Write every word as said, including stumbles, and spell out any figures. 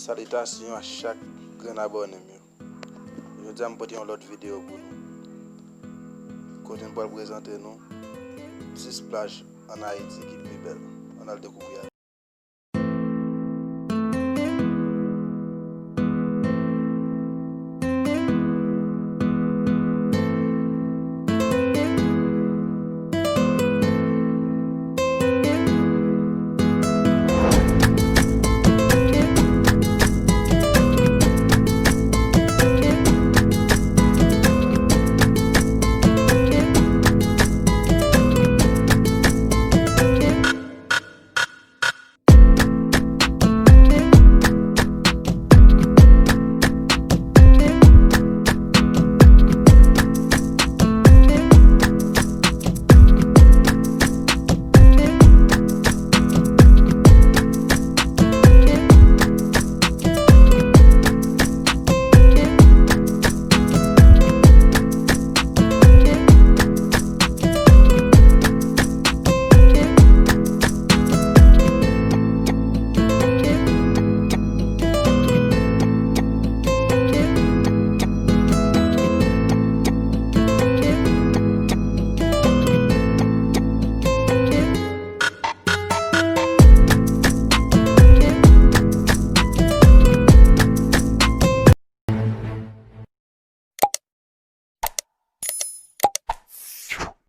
Salitasyon a chak grenn abòne m yo. Jodi a m pote yon lòt videyo pou nou, kote m pral prezante nou dis plaj ann Ayiti ki pi bèl. Ann al dekouvri avè m.